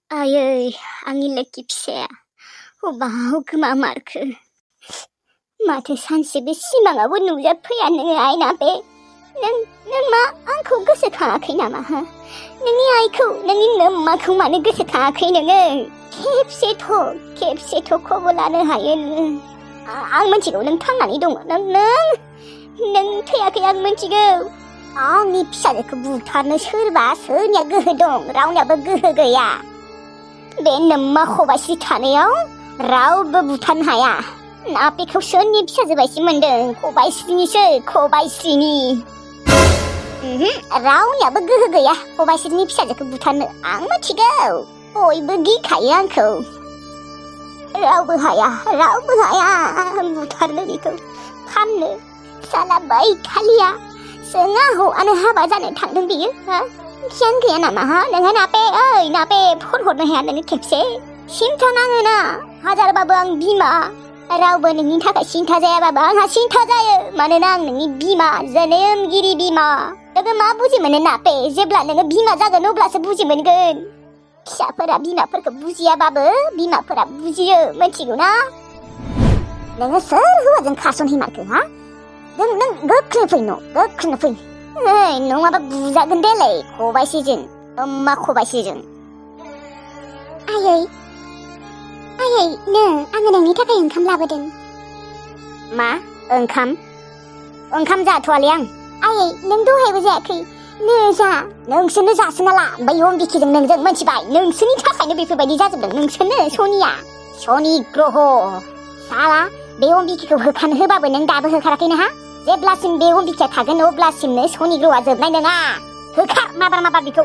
아유, आंनि फिसा야. 어마우 그마마르크. 마트 산시비 시망하고 누잡혀야 너의 아이나 배. 마 안고 고스카아케 나마. 너니 아이코 너니 너마코 마는 고스카아케 너는 캡세토 코볼라는 하예는 악문지고 능 탕난이 동어 능 퇴야그 악문지고 니 피사를 그 무타는 설바 서냐 그동 라우냐버 그거야 맨 마 호바시 타네요 라우버 무탄하야 나비 kopsoni 피사즈바시 만든 코바이스니 라우냐버 그거야 코바이스니 피사즈 그 무타는 악문지고 오이버 기카양코 라우브하야 무타는 이거 판네 살라바이 탈리아 Sengaho ane haba jane thangdong biyo ha khian kya nama ha nang nape phot na ha nang kepse sinta nangena hajar babang bima raubo nang thaka sinta jaya babang ha sinta jaya mane nang nang bima janem giri bima daga ma buji mane nape jebla nang bima jagan obla se buji moनगोन फिसाफोरा बिमाफोरखौ बुजियाबाबो बिमाफोरा बुजियो मिथिगौ ना नोङो सोर हौवाजों खारसनहैमारखो हा नों गोख्रै फै नङाबा बुजागोन देलै खबाइसेजों अम्मा खबाइसेजों आयै आङो नोंनि थाखाय ओंखाम लाबोदों मा ओंखाम जाथ'वालै आं आयै नों दहायबो जायाखै नो जा नोंसोरनो जासिना ला ओमफ्राय अम्बिकिजों नोंजों मिथिबाय नोंसोरनि थाखायनो बेफोरबायदि जाजोबदों नोंसोरनो सनि ग्रह साला बे अम्बिकिखौ होखानो होबाबो नों दाबो होखाराखैना हा जेब्लासिम बे अम्बिकिया थागोन अब्लासिमनो सनि ग्रहआ जोबनाय नङा होखार माबार बेखौ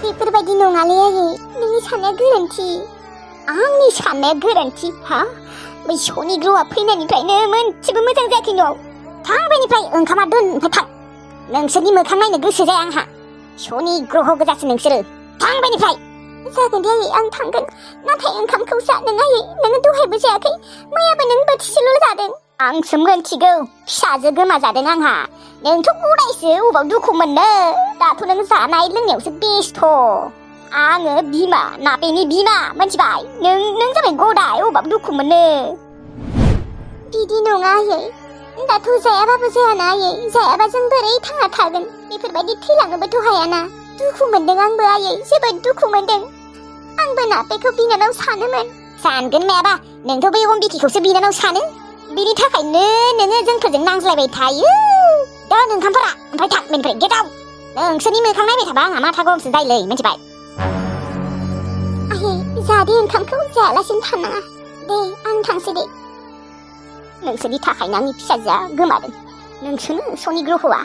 बेफोरबायदि नङालै आयै नोंनि साननाया गोरोन्थि आंनि साननाया गोरोन्थि हा बै सनि ग्रहआ फैनायनिफ्रायनो मोनसेबो मोजां जायाखै न'आव थां बेनिफ्राय ओंखामा दोन ओमफ्राय थां नोंसोरनि मोखां नायनो गोसो जाया आंहा सनि ग्रह गोजासो नोंसोरो थां बेनिफ्राय जागोन दे आयै आं थांगोन नाथाय ओंखामखौ जा नों आयै नोङो दहायबो जायाखै मैयाबो नों बोथिसेल' जादों आंसो मोनथिगौ फिसाजो गोमाजादों आंहा नोंथ' गदायसो अबाव दुखु मोननो दाथ' नों जानाय लोंनायावसो बेस्थ' आङो बिमा नापेनि बिमा मिथिबाय नों जाबाय गदाय अबाव दुखु मोननो बिदि नङा आयै दाथ' जायाबाबो जायाना आयै जायाबा जों बोरै थांना थागोन बेफोरबायदि थैलाङोबोथ' हायाना दुखु मोनदों आंबो आयै जोबोद दुखु मोनदों आंबो नापेखौ बिनानाव सानोमोन सानगोन मायाबा नोंथ' बै अम्बिकिखौसो बिनानाव सानो बिनि थाखायनो नोङो जोंफोरजों नांज्लायबाय थायो दोन ओंखामफोरा ओमफ्राय थां बेनिफ्राय गेट आउट नोंसोरनि मोखां नायबाय थाबा आंहा माथा गरमसो जायोलै मिथिबाय आयै जादे ओंखामखौ जायालासिनो थानाङा दे आं थांसै दे नोंसोरनि थाखायनो आंनि फिसाजोआ गोमादों नोंसोरनो सनि ग्रहआ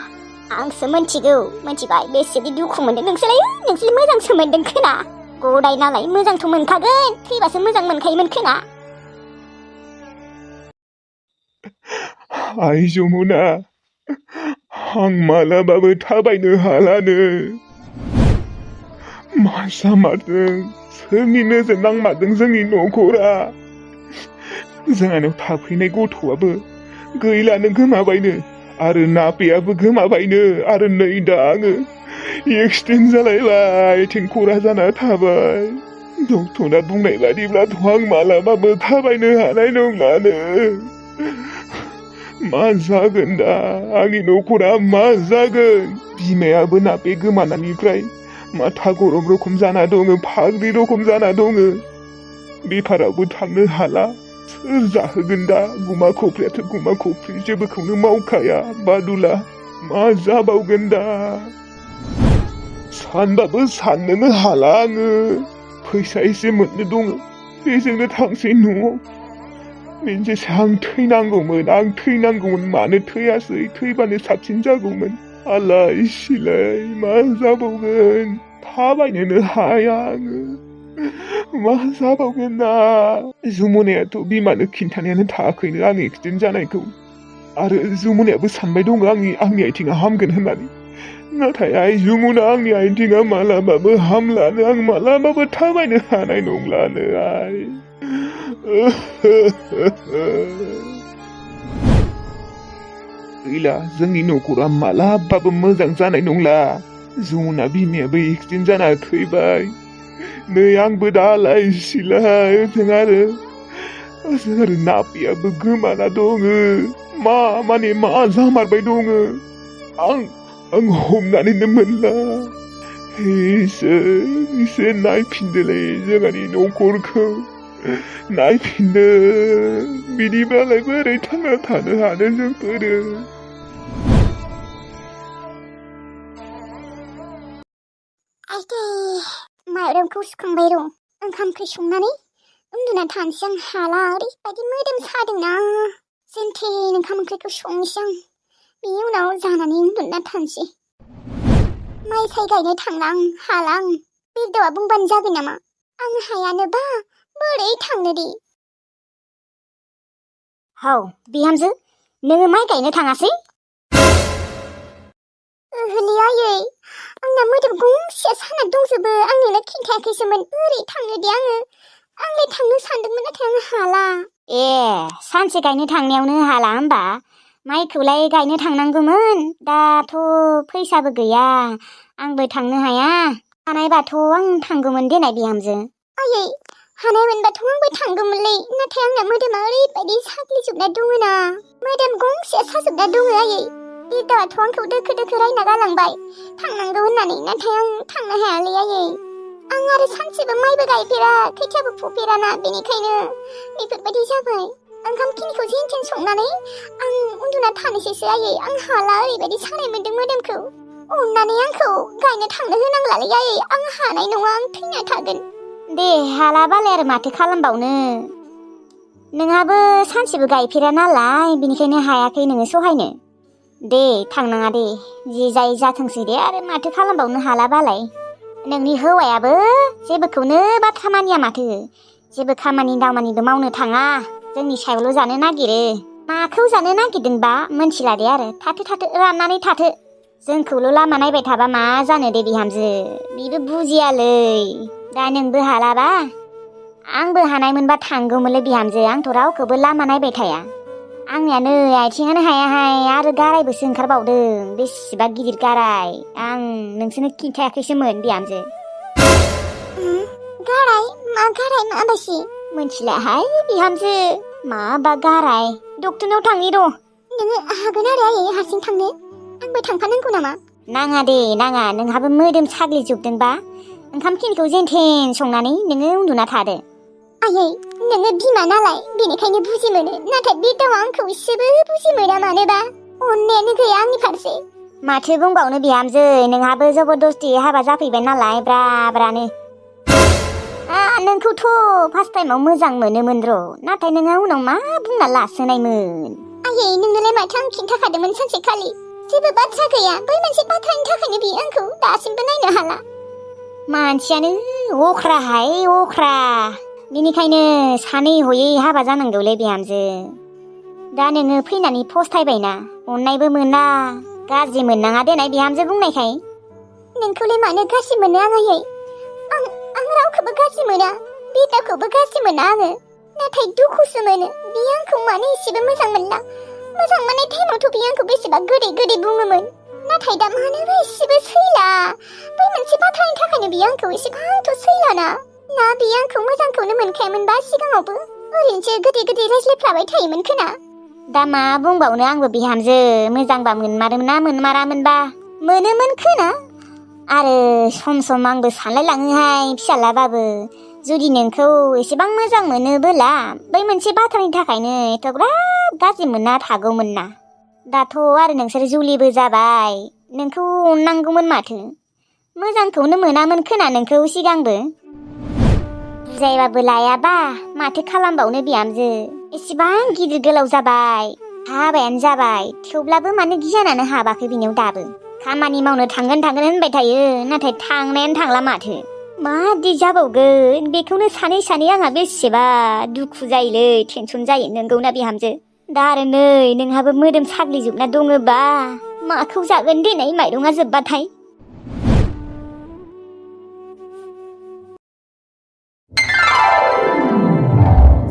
आंसो मिथिगौ मिथिबाय बेसेदि दुखु मोनदों नोंसोर मोजांसो मोनदों खोना गदाय नालाय मोजांथ' मोनखागोन थैबासो मोजां मोनखायोमोन खोना आइ जमुना आं मालाबाबो थाबायनो हालानो मा जामारदों सोरनि नोजोर नांमारदों जोंनि न'खरा जोंहानाव थाफैनाय गथ'आबो गैलानो गोमाबायनो आरो नापेयाबो गोमाबायनो आरो नै दा आङो एक्सिडेन्ट जालायबाय थेंखरा जाना थाबाय डक्टरा बुंनाय बादिब्लाथ' आं मालाबाबो थाबायनो हानाय नंलानो मा जागोन दा आंनि न'खरा मा जागोन बिमायाबो नापे गोमानायनिफ्राय माथा गरम रखम जाना दङ फाग्लि रखम जाना दङ बेफारावबो थांनो हाला सोर जाहोगोन दा गुमा खफ्रियाथ' गुमा खफ्रि जेबोखौनो मावखाया बादुला मा जाबावगोन दा सानबाबो साननोनो हाला आङो फैसा एसे मोननो दङ बेजोंनो थांसै न'आव बेनोसै आं थैनांगौमोन मानो थैयासै थैबानो साबसिन जागौमोन आलाय सिलाय मा जाबावगोन थाबायनोनो हाया आङो मा जाबावगोन दा जमुनायाथ' बिमानो खिन्थानायानो थायाखैनो आं एक्सिडेन्ट जानायखौ आरो जमुनायाबो सानबाय दङ आंनि आथिङा हामगोन होननानै नाथाय आइ जमुना आंनि आथिङा मालाबाबो हामलानो आं मालाबाबो थाबायनो हानाय नंलानो आइ गैला जोंनि न'खरा मालाबाबो मोजां जानाय नंला जमुना बिमायाबो एक्सिडेन्ट जाना थैबाय नै आंबो दालाय सिला ओजों आरो नापियाबो गोमाना दङो माने मा जामारबाय दङो आं हमनानैनो मोनला इसोर नायफिनदोलै जोंहानि न'खरखौ नायफिनदो बिदिबालाय बोरै थांना थानो हानो जोंफोरो आइदै माइरंखौ सुखांबाय र' ओंखाम ओंख्रि संनानै उन्दुना थानोसै आं हाला ओरैबायदि मोदोम सादोंना जेनथेन ओंखाम ओंख्रिखौ संनोसै आं बिनि उनाव जानानै उन्दुना थानोसै माइ साइ गायनो थांला आं हाला आं बिरदावा बुंबानो जागोन नामा आं हायानोबा बोरै थांनो दे हौ बिहामजो नोङो माइ गायनो थाङासै ओहोलै आयै आंना मोदोम गंसेया साना दंजोबो आं नोंनो खिन्थायाखैसोमोन बोरै थांनो दे आंलाय थांनो सानदोंमोन नाथाय आं हाला ए सानसे गायनो थांनायावनो हाला होमबा माइखौलाय गायनो थांनांगौमोन दाथ' फैसाबो गैया आंबो थांनो हाया हानायबाथ' आं थांगौमोन देनाय बिहामजो आयै हानाय मोनबाथ' आंबो थांगौमोनलै नाथाय आंना मोदोमा ओरैबायदि साग्लिजोबना दङना मोदोम गंसेया साजोबना दङ आयै बिरदावाथ' आंखौ दोखो दोखो रायना गालांबाय थांनांगौ होननानै नाथाय आं थांनो हायालै आयै आं आरो सानसेबो माइबो गायफेरा खोथियाबो फुफेराना बेनिखायनो बेफोरबायदि जाबाय ओंखाम खिनिखौ जेनथेन संनानै आं उन्दुना थानोसैसो आयै आं हाला ओरैबायदि सानाय मोन्दों मोदोमखौ अननानै आंखौ गायनो थांनो होनांलालै आयै आं हानाय नङा आं थैना थागोन दे हालाबालाय आरो माथो खालामबावनो नोंहाबो सानसेबो गायफेरा नालाय बेनिखायनो हायाखै नोङो सहायनो दे थांनाङा दे जि जाय जाथोंसै दे आरो माथो खालामबावनो हालाबालाय नोंनि हौवायाबो जेबोखौनो बाथ्रा मानिया माथो जेबो खामानि दामानिबो मावनो थाङा जोंनि सायावल' जानो नागिरो माखौ जानो नागिरदोंबा मोनथिला दे आरो थाथो राननानै थाथो जोंखौल' लामा नायबाय थाबा मा जानो दे बिहामजो बिबो बुजियालै दा नोंबो हालाबा आंबो हानायमोनबा थांगौमोनलै बिहामजो आंथ' रावखौबो लामा नायबाय थाया आंनिया नै आथिङानो हायाहाय आरो गारायबोसो ओंखारबावदों बेसेबा गिदिर गाराय आं नोंसोरनो खिन्थायाखैसोमोन बिहामजो गाराय माबायसि मोनथिलाहाय बिहामजो माबा गाराय डक्टरनाव थांनि र' नोङो हागोन आरो आयै हारसिं थांनो आंबो थांफानांगौ नामा नाङा दे नाङा नोंहाबो मोदोम साग्लिजोबदोंबा ओंखाम खिनिखौ जेनथेन संनानै नोङो उन्दुना थादो आयै नोङो बिमा नालाय बेनिखायनो बुजि मोनो नाथाय बिरदावा आंखौ एसेबो बुजि मोना मानोबा अननायानो गैया आंनि फारसे माथो बुंबावनो बिहामजो नोंहाबो जबरदस्ति हाबा जाफैबाय नालाय ब्रानो नोंखौथ' फार्स्ट टाइमाव मोजां मोनोमोन र' नाथाय नोंहा उनाव मा बुंना लासोनायमोन आयै नोंनोलाय माथो आं खिन्थाखादोंमोन सानसेखालि जेबो बाथ्रा गैया बै मोनसे बाथ्रानि थाखायनो बियो आंखौ दासिमबो नायनो हाला मानसियानो अख्राहाय अख्रा बेनिखायनो सानै हयै हाबा जानांगौलै बिहामजो दा नोङो फैनानै फस्थायबायना अननायबो मोना गाज्रि मोननाङा देनाय बिहामजो बुंनायखाय नोंखौलाय मानो गाज्रि मोनो आङै आं रावखौबो गाज्रि मोना बिरदावखौबो गाज्रि मोना आङो नाथाय दुखुसो मोनो बियो आंखौ मानो एसेबो मोजां मोनला मोजां मोननाय टाइमावथ' बियो आंखौ बेसेबा गोदै बुङोमोन नाथाय दा मानोबा एसेबो सैला बै मोनसे बाथ्रानि थाखायनो बियो आंखौ एसेबांथ' सैलाना ना बियो आंखौ मोजांखौनो मोनखायामोनबा सिगाङावबो ओरैनोसो गोदै रायज्लायफ्लाबाय थायोमोन खोना दा मा बुंबावनो आंबो बिहामजो मोजांबा मोनमारोमोन ना मोनमारामोनबा मोनोमोन खोना आरो सम आंबो सानलायलाङोहाय फिसालाबाबो जुदि नोंखौ एसेबां मोजां मोनोबोला बै मोनसे बाथ्रानि थाखायनो एथ'ग्राब गाज्रि मोनना थागौमोन ना दाथ' आरो नोंसोर जुलिबो जाबाय नोंखौ अननांगौमोन माथो मोजांखौनो मोनामोन खोना नोंखौ सिगांबो बुजायबाबो लायाबा माथो खालामबावनो बिहामजो एसेबां गिदिर गोलाव जाबाय हाबायानो जाबाय थेवब्लाबो मानो गियानानो हाबाखै बिनियाव दाबो खामानि मावनो थांगोन होनबाय थायो नाथाय थांनायानो थांला माथो मादि जाबावगोन बेखौनो सानै आंहा बेसेबा दुखु जायोलै टेनसन जायो नोंगौना बिहामजो दा आरो नै नोंहाबो मोदोम साग्लिजोबना दङोबा माखौ जागोन देनाय माइरङा जोब्बाथाय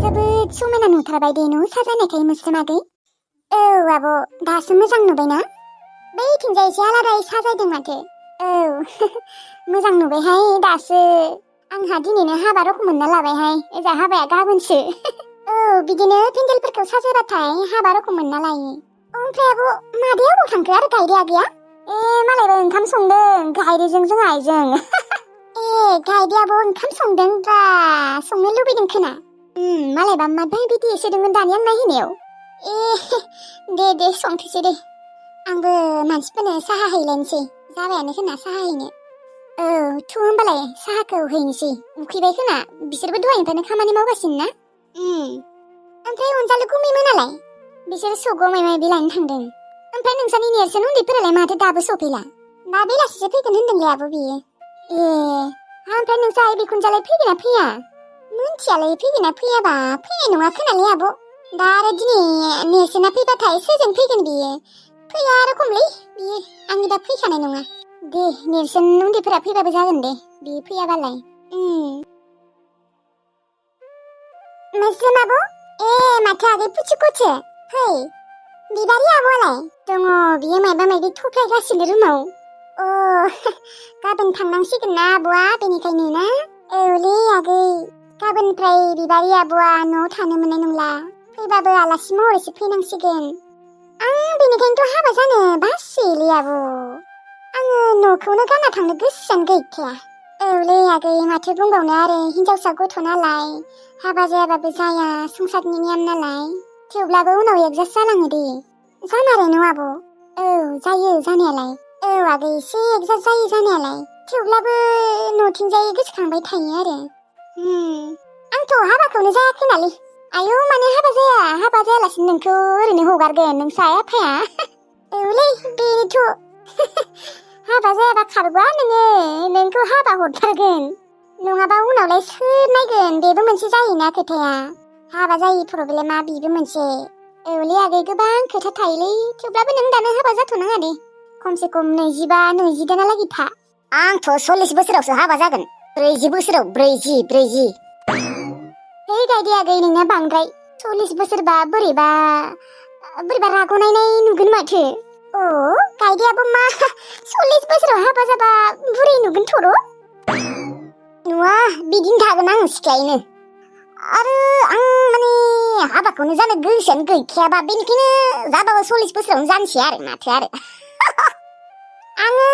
जोबोद समायना नुथारबाय दे न' साजायनायखाय मोस्रोमागै औ आब' दासो मोजां नुबायना बैथिंजाय एसे आलादायै साजायदों माथो औ मोजां नुबायहाय दासो आं जोंहा दिनैनो हाबा रखम मोनना लाबायहाय ओजा हाबाया गाबोनसो औ बिदिनो पेन्डेलफोरखौ साजायबाथाय हाबा रखम मोनना लायो ओमफ्राय आब' मादैया अबाव थांखो आरो गायदे आगैया मालायबा ओंखाम संदों गायदेजों जों आइजों गायदे आब' ओंखाम संदों बा संनो लुबैदों खोना मालायबा माबाय बिदि एसेदोंमोन दानि आं नायहैनायाव दे संथोसै दे आंबो मानसिफोरनो साहा हैलायनोसै जाबायानो खोना साहा हैनो औ थ' होमबालाय साहाखौ हैनोसै उखैबाय खोना बिसोरबो दहायनिफ्रायनो खामानि मावगासिनो ना ओमफ्राय अनजालु गुमैमोनालाय बिसोर सगाव माइ लायनो थांदों ओमफ्राय नोंसानि नेरसोन उन्दैफोरालाय माथो दाबो सफैला दा बेलासिसो फैगोन होनदोंलै आब' बियो ओमफ्राय नोंसा आइ बिखुनजोआलाय फैगोन ना फैया मोनथियालाय फैगोन ना फैयाबा फैनाय नङा खोनालै आब' दा आरो दिनै नेरसोना फैबाथाय सोरजों फैगोन बियो फैया रखमलै बियो आंनिबा फैखानाय नङा दे नेरसोन उन्दैफोरा फैबाबो जागोन दे बियो फैयाबालाय मोस्रोम आब' माथो आगै पुचुकुसो फै बिबारि आब'आलाय दङ बियो मायबा मायबि थफ्लायगासिनो रुमाव गाबोन थांनांसिगोन ना आब'आ बेनिखायनो ना औलै आगै गाबोननिफ्राय बिबारि आब'आ न'आव थानो मोननाय नंला फैबाबो आलासि महरैसो फैनांसिगोन आं बेनिखायनोथ' हाबा जानो बासोलै आब' आङो न'खौनो गानना थांनो गोसोआनो गैखाया औलै आगै माथो बुंबावनो आरो हिनजावसा गथ' नालाय हाबा जायाबाबो जाया संसारनि नेम नालाय थेवब्लाबो उनाव एडजास्ट जालाङो दे जामारो न' आब' जायो जानायालाय आगै एसे एडजास्ट जायो जानायालाय थेवब्लाबो न'थिंजाय गोसोखांबाय थायो आरो आंथ' हाबाखौनो जायाखैनालै आयौ माने हाबा जायालासिनो नोंखौ ओरैनो हगारगोन नोंसा आइ आफाया औलै बेनोथ' हाबा जायाबा खारबा नोंखौ हाबा हरथारगोन नङाबा उनावलाय सोर नायगोन बेबो मोनसे जायोना खोथाया हाबा जायि प्रब्लेमा बेबो मोनसे औलै आगै गोबां खोथा थायोलै थेवब्लाबो नों दानो हाबा जाथ'नाङा दे खमसे खम 22-23 दानालागै था आंथ' 40 बोसोरावसो हाबा जागोन 40 बोसोराव 40 है गायदे आगै नोंना बांद्राय 40 बोसोरबा बोरैबा राग'नायनाय नुगोन माथो गायदेआबो मा 40 बोसोराव हाबा जाबा बुरै नुगोन थर' नुवा बिदिनो थागोन आं सिख्लायैनो आरो आं माने हाबाखौनो जानो गोसोआनो गैखायाबा बेनिखायनो जाबाबो 40 बोसोरावनो जानोसै आरो माथो आरो आङो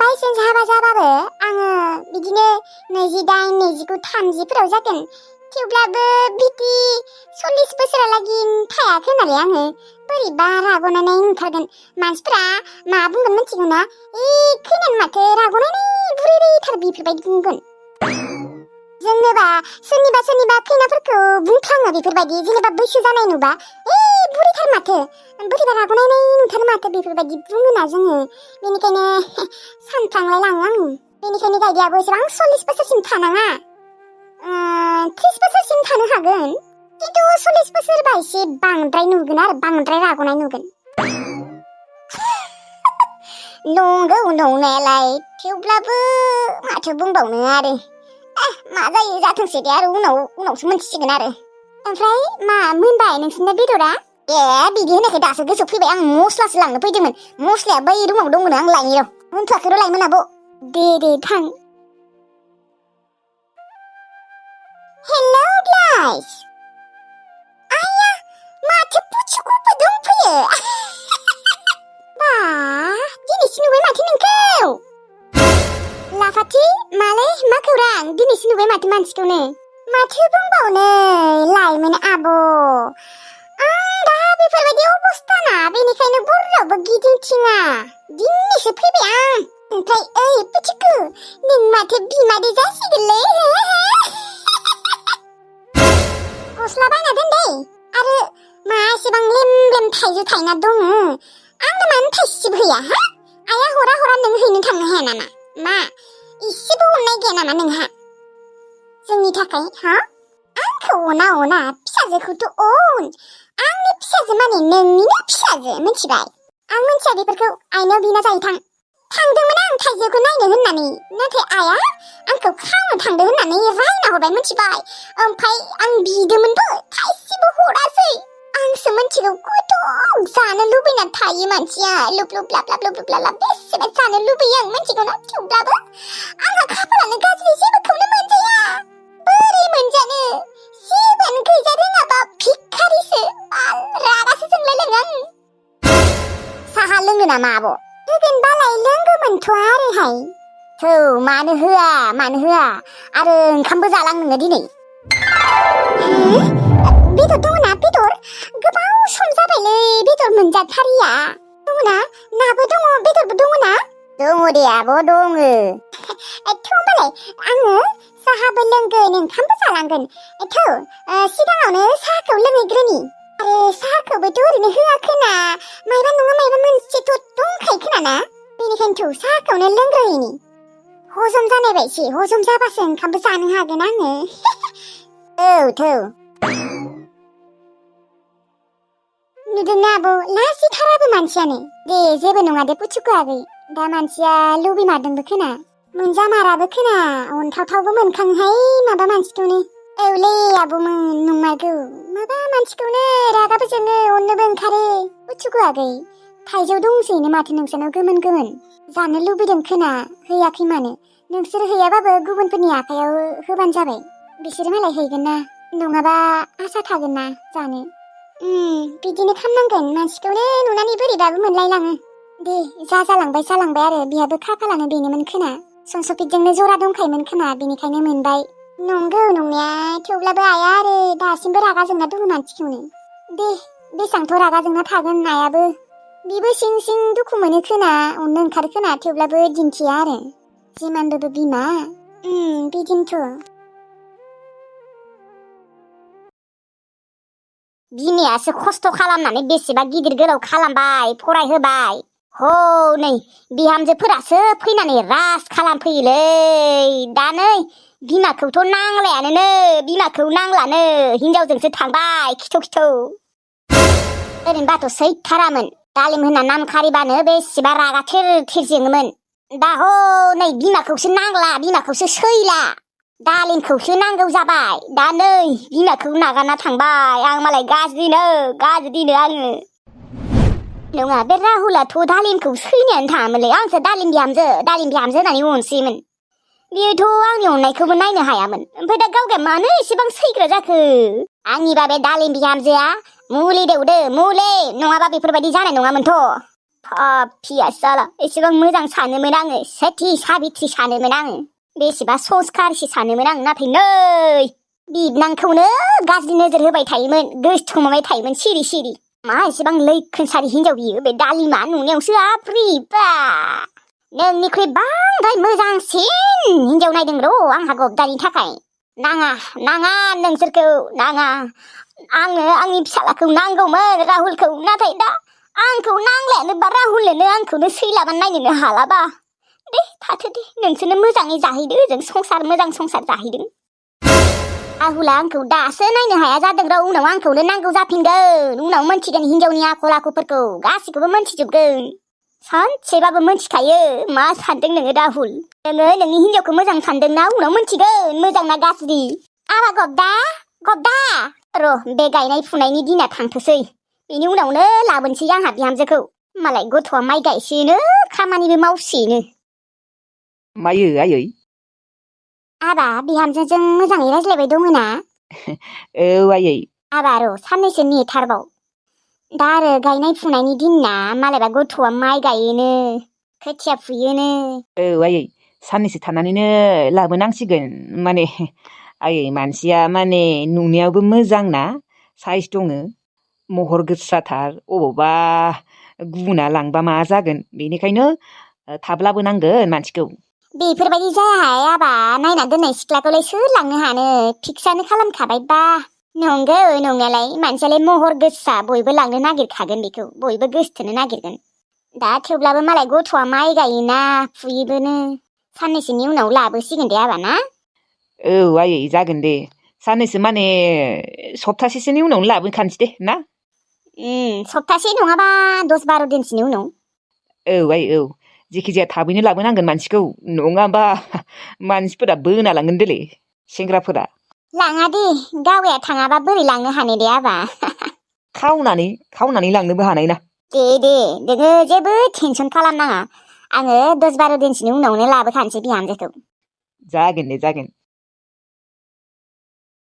बायसेन्स हाबा जाबाबो आङो बिदिनो 28, 29, 30फोराव जागोन थेवब्लाबो बिदि 40 बोसोरालागि थायाखै नालाय आङो बोरैबा राग'नानै नुथारगोन मानसिफोरा मा बुंगोन मिथिगौ ना खैनानो माथो राग'नानै बुरैथार बेफोरबायदि बुंगोन जोंनोबा सोरनिबा खैनाफोरखौ बुंफ्लाङो बेफोरबायदि जेनेबा बैसो जानाय नुबा बुरैथार माथो बोरैबा राग'नायनाय नुथार माथो बेफोरबायदि बुङोना जोङो बेनिखायनो सानफ्लांलाय लाङो आं बेनिखायनो गायदेआबो एसेबां 40 बोसोरसिम थानाङा 30 बोसोरसिम थानो हागोन खिन्थु 40 बोसोरबा एसे बांद्राय नुगोन आरो बांद्राय राग'नाय नुगोन नंगौ नंनायालाय थेवब्लाबो माथो बुंबावनो आरो मा जायो जाथोंसै दे आरो उनावसो मोनथिसिगोन आरो ओमफ्राय मा मोनबाय नोंसोरना बेदरा बिदि होनायखाय दासो गोसोआव फैबाय आं मस्लासो लांनो फैदोंमोन मस्लाया बै रुमाव दंमोन आं लायनि र' मोनथ'आखै र' लायमोन आब' दे थां हेलौ गाइस आया माथो पुचुकुबो दंफैयो बा दिनैसो नुबाय माथो नोंखौ लाफाथि मालै मा खौरां दिनैसो नुबाय माथो मानसिखौनो माथो बुंबावनो लाइमोन आब' आं दा बेफोरबायदि अबस्थाना बेनिखायनो बर'रावबो गिदिंथिङा दिनैसो फैबाय आं ओमफ्राय ओइ पुचुकु नों माथो बिमादै जासिगोनलै गस्ला बायना दोन दे आरो मा एसेबां लेम थाइजौ थायना दङ आंनो मानो थाइसेबो होया आइया हरा नों हैनो थांनो हाया नामा मा इसेबो अननाय गैया नामा नोंहा जोंनि थाखाय आंखौ अना फिसाजोखौथ' आंनि फिसाजो माने नोंनिनो फिसाजो मिथिबाय आं मिथिया बेफोरखौ आइनाव बिना जायो थांदोंमोन आं थाइजौखौ नायनो होननानै नाथाय आइया आंखौ खावनो थांदों होननानै रायना हरबाय मिथिबाय ओमफ्राय आं बिदोंमोनबो थाइसेबो हरासै आंसो मिथिगौ गथ' जानो लुबैना थायो मानसिया लुब लाब बेसेबा जानो लुबैयो आं मिथिगौ ना थेवब्लाबो आंहा खाफालानो गाज्रि जेबोखौनो मोनजाया मोनथ'आ आरोहाय थौ मानो होआ आरो ओंखामबो जालां नोङो दिनै बेदर दङना बेदर गोबाव सम जाबायलै बेदर मोनजाथारिया दङना नाबो दङ बेदरबो दङना दङ दे आब' दङ थौ होमबालाय आङो साहाबो लोंगोन ओंखामबो जालांगोन थौ सिगाङावनो साहाखौ लोंहैग्रोनि आरो साहाखौबोथ' ओरैनो होआ खोना मायबा नङा मायबा मोनसेथ' दंखायो खोना ना बेनिखायनोथ' साहाखौनो लोंग्रोहैनि हजम जानाय बायदि हजम जाबासो ओंखामबो जानो हागोन आङो औ थौ नुदोंना आब' लाजिथाराबो मानसियानो दे जेबो नङा दे पुचुकु आगै दा मानसिया लुबैमारदोंबो खोना मोनजामाराबो खोना अनथावथावबो मोनखांहाय माबा मानसिखौनो औलै आब'मोन नंमारगौ माबा मानसिखौनो रागाबो जोङो अननोबो ओंखारो पुचुकु आगै थाइजौ दंसैनो माथो नोंसानाव गोमोन जानो लुबैदों खोना हैयाखै मानो नोंसोर हैयाबाबो गुबुनफोरनि आखायाव होबानो जाबाय बिसोरो मालाय हैगोन ना नङाबा आसा थागोन ना जानो बिदिनो खालामनांगोन मानसिखौनो नुनानै बोरैबाबो मोनलायलाङो दे जालांबाय आरो बिहाबो खाफालानो बेनोमोन खोना संसफितजोंनो जरा दंखायोमोन खोना बेनिखायनो मोनबाय नंगौ नंनाया थेवब्लाबो आया आरो दासिमबो रागा जोंना दङ मानसिखौनो दे बेसांथ' रागा जोंना थागोन आयाबो बिबो सिं सिं दुखु मोनो खोना अननो ओंखारो खोना थेवब्लाबो दिन्थिया आरो जिमानबाबो बिमा बिदिनोथ' बिमायासो खस्थ' खालामनानै बेसेबा गिदिर गोलाव खालामबाय फरायहोबाय नै बिहामजोफोरासो फैनानै राज खालामफैयोलै दा नै बिमाखौथ' नांलायानो बिमाखौ नांलानो हिनजावजोंसो थांबाय खिथौ ओरैनोबाथ' सैथारामोन दालिम होनना नाम खारिबानो बेसेबा रागा थेर जोङोमोन दा नै बिमाखौसो नांला बिमाखौसो सैला दालिमखौसो नांगौ जाबाय दा नै बिमाखौ नागारना थांबाय आं मालाय गाज्रिनो आङो नङा बे राहुलाथ' दालिमखौ सैनायानो थाङामोनलै आंसो दालिम बिहामजो होननानै अनसैमोन बियोथ' आंनि अननायखौबो नायनो हायामोन ओमफ्राय दा गावगाया मानो एसेबां सैग्रा जाखो आंनिबा बे दालिम बिहामजोआ मुलि दौदो मुलि नङाबा बेफोरबायदि जानाय नङामोनथ' पापिया साला एसेबां मोजां सानोमोन आङो सेथि साबित्रि सानोमोन आङो बेसेबा संस्कारसो सानोमोन आं नाथाय नै बिबनांखौनो गाज्रि नोजोर होबाय थायोमोन गोसथोमाबाय थायोमोन सिरि मा एसेबां लैखोनसारि हिनजाव बियो बे दालिमा नुनायावसो आफ्रिबा नोंनिख्रुइ बांद्राय मोजांसिन हिनजाव नायदों र' आंहा गबदानि थाखाय नाङा नोंसोरखौ नाङा आंनो आंनि फिसालाखौ नांगौमोन राहुलखौ नाथाय दा आंखौ नांलायानो बा राहुलनो आंखौनो सैलाबा नायनोनो हालाबा दे थाथो दे नोंसोरनो मोजाङै जाहैदो ओजों मोजां संसार जाहैदों राहुला आंखौ दासो नायनो हाया जादों र' उनाव आंखौनो नांगौ जाफिनगोन उनाव मोनथिगोन हिनजावनि आखल आखुफोरखौ गासिखौबो मोनथिजोबगोन सानसेबाबो मोनथिखायो मा सानदों नोङो राहुल नोङो नोंनि हिनजावखौ मोजां सानदोंना उनाव मोनथिगोन मोजां ना गाज्रि आबा गबदा र' बे गायनाय फुनायनि दिना थांथोसै बेनि उनावनो लाबोनोसै आंहा बिहामजोखौ मालाय गथ'आ माइ गायसेनो खामानिबो मावसेनो मायो आयै आबा बिहामजोजों मोजाङै रायज्लायबाय दङ ना औ आयै आबा र' साननैसो नेथारबाव दा आरो गायनाय फुनायनि दिन ना मालायबा गथ'आ माइ गायोनो खोथिया फुयोनो औ आयै साननैसो थानानैनो लाबोनांसिगोन माने आयै मानसिया माने नुनायावबो मोजां ना साइज दङ महर गोसाथार अबावबा गुबुना लांबा मा जागोन बेनिखायनो थाब लाबोनांगोन मानसिखौ बेफोरबायदि जायाहाय आबा नायना दोननाय सिख्लाखौलाय सोर लांनो हानो फिक्सानो खालामखाबायबा नंगौ नंनायालाय मानसियालाय महर गोसा बयबो लांनो नागिरखागोन बेखौ बयबो गोसथोनो नागिरगोन दा थेवब्लाबो मालाय गथ'आ माइ गायोना फुयोबोनो साननैसोनि उनाव लाबोसिगोन दे आबा ना औ आयै जागोन दे साननैसो माने सप्तासेसोनि उनावनो लाबोखानोसै दे ना सप्तासे नङाबा 10-12 दिनसोनि उनाव औ आयै औ जेखिजाया थाबैनो लाबोनांगोन मानसिखौ नङाबा मानसिफोरा बोना लांगोन दोलै सेंग्राफोरा लाङा दे गावया थाङाबा बोरै लांनो हानो दे आबा खावनानै लांनोबो हानाय ना दे नोङो जेबो टेनसन खालामनाङा आङो 10-12 दिनसोनि उनावनो लाबोखानोसै बिहामजोखौ जागोन दे जागोन